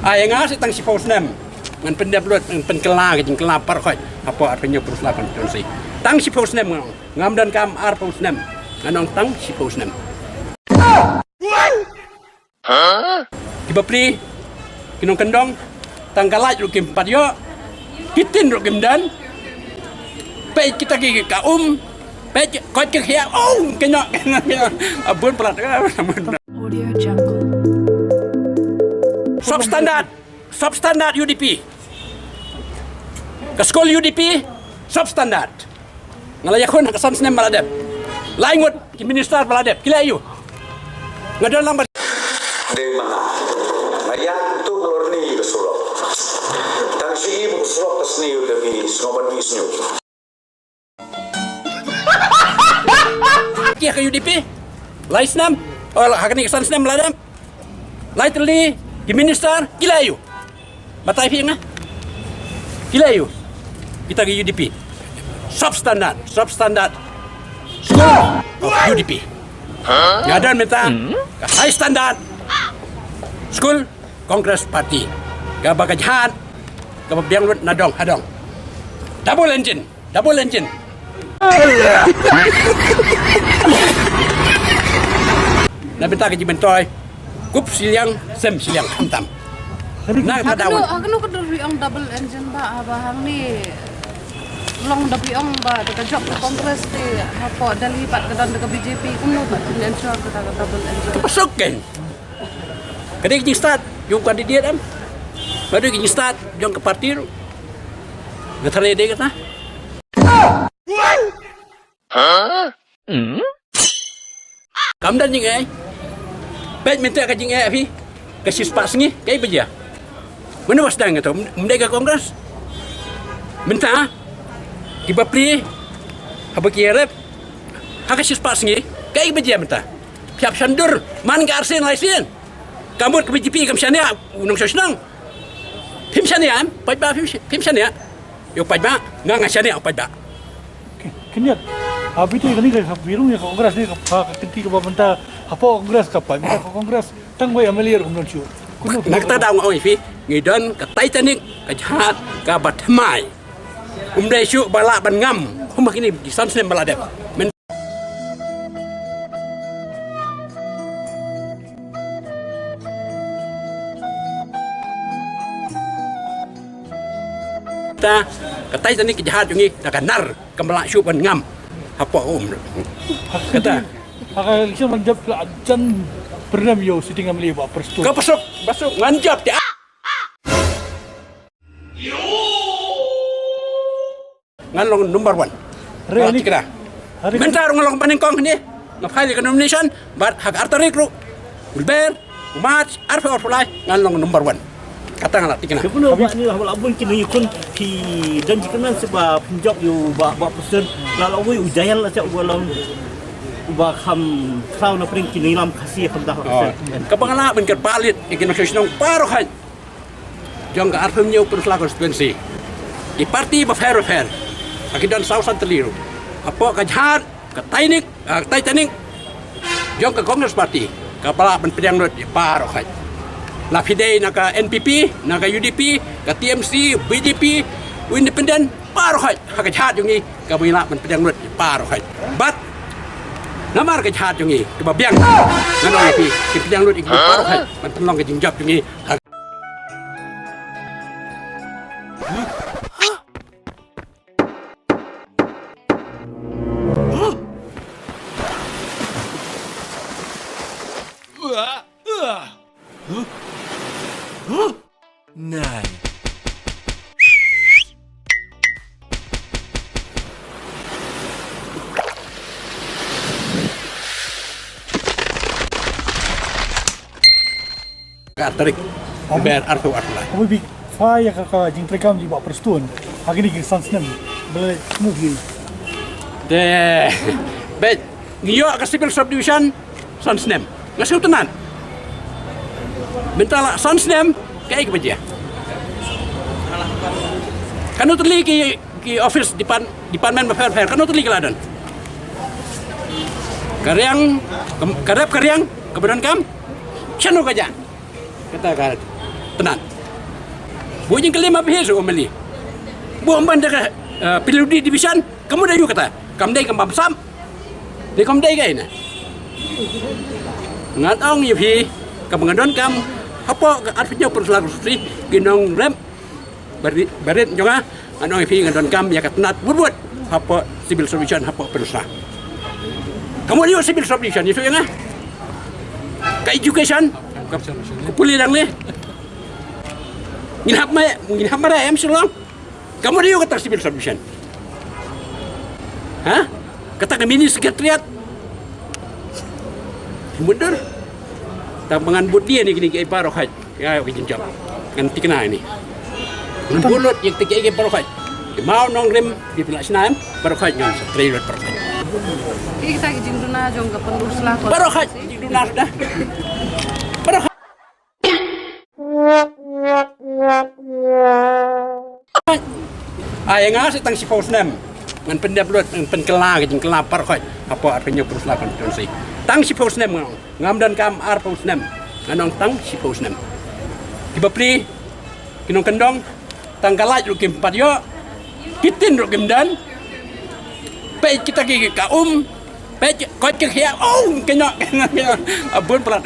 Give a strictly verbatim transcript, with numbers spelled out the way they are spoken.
Ai nga sa tang shiphew snem. Ngan pyndep lut, ngan pynkylla ka jingkylla baroh khoit. Hapoh arphew hynñiew pyrshah constituency. Tang shiphew snem nga ong. Ngam donkam arphew snem. Ngan ong tang shiphew snem. Ki bapli, ki nongkyndong, tang ka light ruh kim pat ïoh, ki tin ruh kim don. Peit kita ki ka um, peit koit ki khia, oh, kenyok, kenyok, kenyok. Abun palat. Audio Jungle. Substandard, substandard U D P. Ka skul U D P, substandard. Nga la ïakhun ha ka san snem ba la dep. Lai ngut ki minister ba la dep. Ki la ïoh. Nga don lang ba. Dei ma nga. Nga ïa tu lor ni ka surok. Tang shi i bu surok ka sniew da bi sngoban bi sniew. Ki ha ka U D P. Lai snem. Oh, ha kane ka san snem ba la dep. Lai tylli ki minister ki la ïoh. Batai phi nga. Ki la ïoh. Kita ki U D P. Substandard, substandard. School of U D P. Nga don mynta ka high standard school Congress Party. Kaba ka jhat, kaba biang lut na dong ha dong. Double engine. Double engine. Na bynta ka jingmyntoi. Kup shiliang, sem shiliang, khamtam. Na ka daw. Kano, kano ka dur ong double engine ba, ba hangne long da ong ba da ka jop ka Congress te hapoh Delhi pat ka don da ka B J P, kumno ba ka ensure ka double engine. Ka pasok kan. Ka dei ka jingstad jong ka candidate em. Ba dei ka jingstad jong ka party ruh. Nga tharai dei kata. Kam don jingeh. Peit mynta ka jingeh phi. Ka shispah sngi, kaei ba jia? Mano ba sdang kato? Ym dei ka Congress. Mynta ki bapli haba ki ïarap ha ka shispah sngi, kaei ba jia mynta? Phi hap shan dur man ka arsien laisien. Ka mut ka B J P kam shaniah u nongshong shnong. Phim shaniah em? Paidbah phim, phim shaniah. Ïa u paidbah, nga nga shaniah u paidbah. Khyndiat. Abi te kane ka hap birung ïa ka Congress ne ka, ka kynti kaba mynta hapoh Congress ka paidbah ka Congress tang wei M L A ruh ym don shuh. Na kata daw nga ong ïa phi, ngi don ka Titanic ka jahaj kaba thymmai. Ym dei shuh ba lah ban ngam. Kum ha kine ki san snem ba la dep. Ta, ka Titanic ka jahaj jong ngi da ka nar kam lah shuh ban ngam. Hapoh um. Kata. Ha ka election ban jop la jan pyrnem ïa u sitting M L A Bah Prestone. Ka pasok, pasok ngan jop te. Ngan long number one. Re ni kra. Mynta ruh ngan long ba nyngkong hangne. Nga file ka nomination bad ha ka ar tarik ruh u Lber u March arphew arphew lai ngan long number one. Kata nga la thikna. Te kumno ba ni la bun ki nongïakhun ki don jingkyrmen sha ba pynjop ïa u Bah, Bah Prestone. La la wei u Jayal la sha u ba long u ba kham khraw na pyrshah ki nongïalam Khasi kham dah. Kaba nga lah ban kyrpad ïa ki nongshong shnong baroh. Jong ka arphew hynñiew Pynursla constituency. Ki parti bapher bapher. Ha ki don saw san tylli ruh. Hapoh ka jahaj, ka Titanic, ah, Titanic. Jong ka Congress Party. Kaba lah ban pdiang lut ïa baroh khoit. La phi dei na ka N P P, na ka U D P, ka T M C, B J P, u independent, baroh khoit. Ha ka jahaj jong ngi, kaba ngi lah ban pdiang lut ïa baroh khoit. Bad namar ka jahaj jong ngi kaba biang. Ngan ong ïa phi, ki pdiang lut ïa baroh khoit. Ban pynlong ka jingjop jong ngi. Nine. Ka tarik. Ber arphew arphew lai. Wi bi fa ïa ka, ka jingtrei kam jong Bah Prestone. Ha kine ki san snem. Bele smooth hi. Te. Bet. Ngi ïoh ka civil subdivision san snem. Nga sngewtynnat. Mynta la san snem kaei kaba jia. Kano tylli ki, ki office department, department bapher bapher kano tylli ki la don. Ka riang, ka rep ka riang kaba donkam. Shano ka jia. Kata ka tynnat. Bun jingkylli ma phi sha u M L A. Bun ban da ka, eh, P W D division. Ka mut aïu kata? Kam dei ka bamsap. Dei kam dei ka ina. Ngan ong ïa phi, kaba nga donkam hapoh ka arphew hynñiew pynshla constituency, ki nongrep barit, barit jong nga, ngan ong ïa phi nga donkam ïa ka tnat wut wut hapoh civil subdivision hapoh pynshla. Ka mut aïu civil subdivision, ïathuh ïa nga. Ka education, ka, ka pule dang ne. Ngin hap ma, ngin hap ma em Shillong. Ka mut aïu kata civil subdivision? Ha? Kata ka mini secretariat. Mut dur. Tang ba ngan bud ïa kine kiei baroh khoit. Ïa ki jingjop. Ngan thikna ïa kine. Ngan bud lut ïa kine kiei baroh khoit. Ki maw nongrim, ki pynlah shna em baroh khoit, ngan sa trei lut baroh khoit. Ki kita ki jingduna jong ka pyndonkam sla ko. Baroh khoit, jingduna sla. Baroh khoit. Ai nga sa tang shiphew snem. Ngan pyndep lut, ngan pynkylla ka jingkylla baroh khoit hapoh arphew hynñiew pynshla constituency. Tang shiphew snem nga ong. Ngam donkam arphew snem. Ngan ong tang shiphew snem. Ki bapli, ki nongkyndong, tang ka light ruh kim pat ïoh. Ki tin ruh kim don. Peit kita ki ka um. Peit koit ki khia. Oh, ki ñiah. Abun palat.